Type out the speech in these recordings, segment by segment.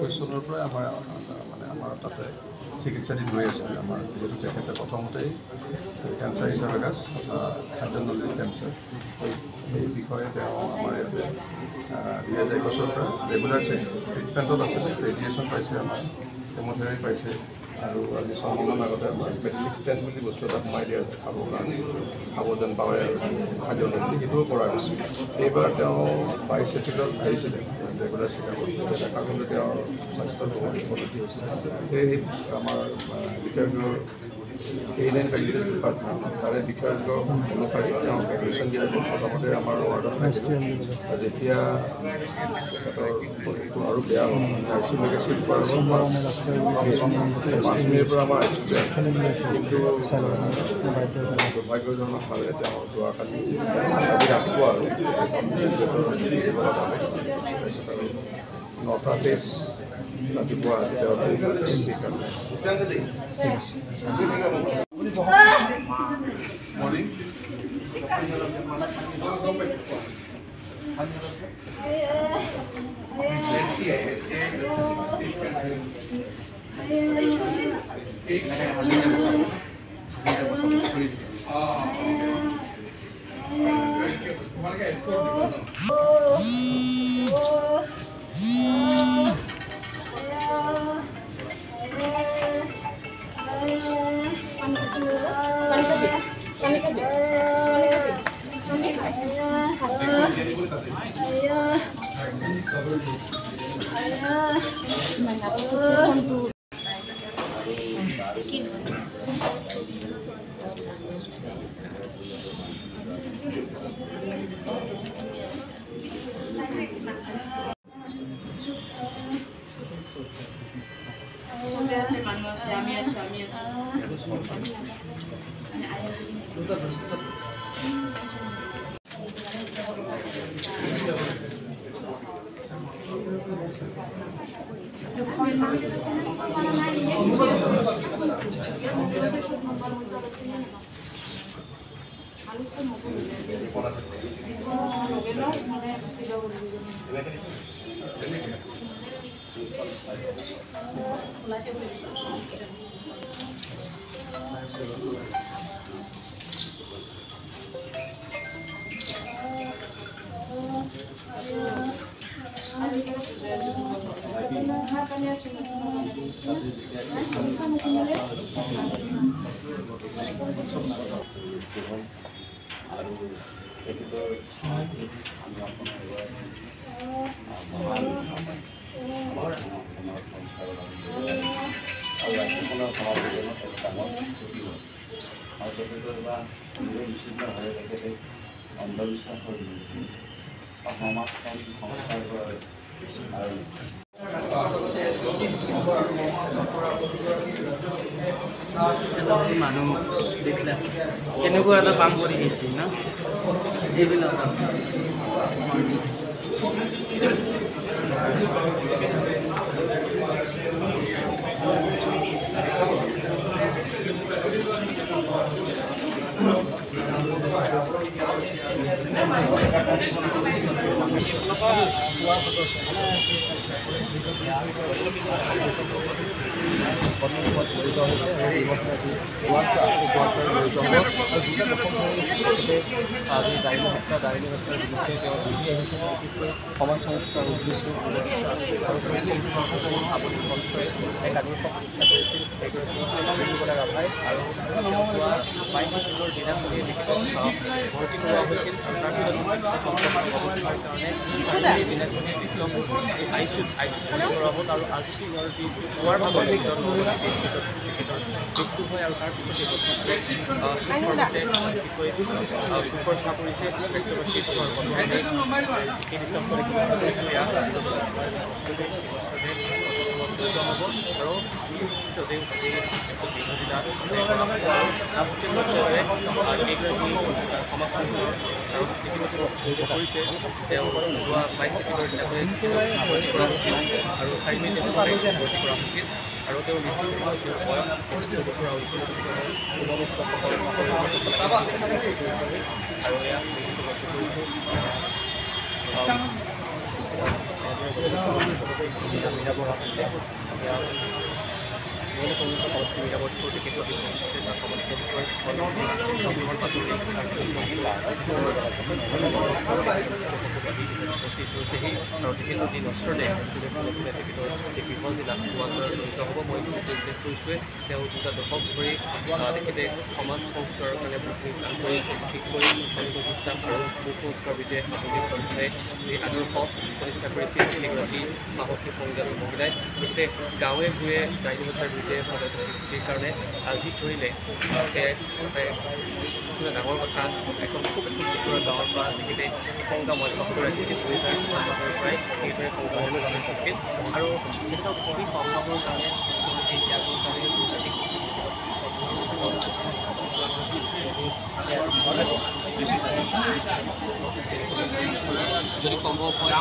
2021 চনৰ পৰাই আমাৰ মানে আমাৰ তাতে চিকিৎসাধীন হৈ আছিলে। আমাৰ যিহেতু তেখেতে প্ৰথমতেই কেঞ্চাৰ ইচ'ফেগাছ তথা খাদ্যনলীৰ কেঞ্চাৰ, সেই বিষয়ে তেওঁ আমাৰ ইয়াতে 2021ৰ পৰা ৰেগুলাৰ ট্ৰিটমেণ্টত আছিলে। ৰেডিয়েশ্যন পাইছে, আমাৰ কেম'থেৰাপি পাইছে আৰু আজি 6 দিনৰ আগতে আমাৰ মেটেলিক ষ্টেণ্ট বুলি বস্তু এটা সোমাই দিয়া যায় খাবৰ কাৰণে, খাব যেন পাৱে আৰু খাদ্যনলী, সেইটোও কৰা গৈছে। এইবাৰ তেওঁ 22 এপ্ৰিলত আহিছিলে ৰেগুলাৰ চেকআপত। তেতিয়া দেখা গ'ল যে তেওঁৰ স্বাস্থ্যৰ বহুত অৱনতি হৈছে। সেয়ে আমাৰ বিশেষজ্ঞৰ এইন ভেণ্টিলেশ্যন ডিপাৰ্টমেণ্ট, তাৰে বিশেষজ্ঞ অনুসৰি তেওঁক এডমিশ্যন দিয়া গ'ল। প্ৰথমতে আমাৰ ৱাৰ্ডত ৰাখিলোঁ আৰু যেতিয়া তেখেতৰ শৰীৰটো আৰু বেয়া হ'ল, আই চি ইউলৈকে চিফ্ট কৰা হ'ল। 5 মে'ৰ পৰা আমাৰ আই চি ইউতে। কিন্তু দুৰ্ভাগ্যজনকভাৱে তেওঁ যোৱাকালি, আজি ৰাতিপুৱা আৰু তাৰপিছত আৰু 9:23 ৰাতিপুৱা তেওঁ। ঠিক আছে। মৰ্ণিং। গম পাইছোঁ। তোমালোকে escort দিব ন? পানী খাবি, পানী খাবি, পানী খাবি। চবে আছে, মানুহ আছে, আমি আছো, আমি আছো। আৰু তেখেতৰ আমি আপোনাৰ এগৰাকী মহান আমাৰ সমাজ সংস্কাৰক আৰু ৰাজ্যখনৰ সমাজ জীৱনত এটা ডাঙৰ ক্ষতি হ'ল। আৰু তেখেতৰ বা নিশ্চিতভাৱে তেখেতে অন্ধবিশ্বাসৰ বিৰুদ্ধে বা সমাজখন সংস্কাৰ কৰাৰ আৰু মানুহ দেখিলা কেনেকুৱা এটা কাম কৰি গৈছে ন এইবিলাক। কৰ্মসূচীত জড়িত হৈছে আৰু এই আজি গোৱালপাৰা, এই গোৱালপাৰাত জড়িত হ'ব। আৰু 2টা দশক ধৰি তেখেতে আজি ডাইনী হত্যা, ডাইনী হত্যাৰ বিৰুদ্ধে তেওঁ যুঁজি আহিছে। বিশেষকৈ সমাজ সংস্কাৰৰ উদ্দেশ্যে আৰু আপুনি কণ্ঠই এক আদৰ্শ প্ৰতিষ্ঠা কৰিছিল এগৰাকী বিন্দুকলা ৰাভাই। আৰু তেওঁ যোৱা 22 জুনৰ দিনাখনি তেখেতক ভৰ্তি কৰোৱা হৈছিল আৰু তাৰপিছত অৱস্থাৰ কাৰণে 4 মে'ৰ দিনাখনি তেখেতক আই চিইউত ভৰ্তি কৰা হ'ল। আৰু আজি পুৱাৰ ভাগত তেখেতৰ তেখেতৰ মৃত্যু হয়। আৰু তাৰপিছত এই ঘটনাটোৱে বিশেষকৈ শোকৰ ছাঁ পৰিছে ৰাজ্যবাসীৰ। বৰ্তমানে এই দৃশ্য দেখিবলৈ এয়া হ'ব আৰু ৰাষ্ট্ৰীয় পৰ্যায়ৰে কেইগৰাকী সমাজ সংস্কাৰক আৰু ইতিমধ্যে কৰিছে। তেওঁ যোৱা 22 এপ্ৰিলৰ দিনাখনি ভৰ্তি কৰা হৈছিল আৰু 4 মে দিনাখন ভৰ্তি কৰা হৈছিল আৰু তেওঁৰ মৃত্যুৰ সময়ত তেওঁৰ বয়স 75 বছৰ। আৰু ইতিমধ্যে আৰু এয়া কৰিছোঁ। মীৰা বৰা উপস্থিত হৈছেহি আৰু যিহেতু দিন ওচৰতে তেখেতৰ এই জিলাত গোৱালপাৰাত হ'ব। মই ইতিমধ্যে উল্লেখ কৰিছোঁৱে, তেওঁ 2টা দশক ধৰি তেখেতে সমাজ সংস্কাৰৰ কাৰণে বহুতখিনি কাম কৰি আছে। বিশেষকৈ অন্ধবিশ্বাস আৰু কুসংস্কাৰৰ বিৰুদ্ধে আধুনিক পন্থাই যি আদৰ্শ প্ৰতিষ্ঠা কৰিছিল সেইগৰাকী সাহসী সংগ্ৰামী মহিলাই তেখেতে গাঁৱে ভূঞে ডাইনী হত্যাৰ বিৰুদ্ধে সজাগতা সৃষ্টিৰ কাৰণে আজি ধৰিলে সেয়াই ডাঙৰ কথা। এখন খুব এখন ভিতৰুৱা গাঁৱৰ পৰা তেখেতে সংগ্ৰাম অব্যাহত ৰাখিছিল। 2006 চনৰ পৰাই সেইদৰে সংগ্ৰাম অব্যাহত ৰাখিছিল আৰু তেখেতৰ এই সংগ্ৰামৰ কাৰণে, এই ত্যাগৰ কাৰণে যদি সম্ভৱ হয়।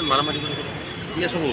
মাৰামাৰি কৰে দিয়ে সব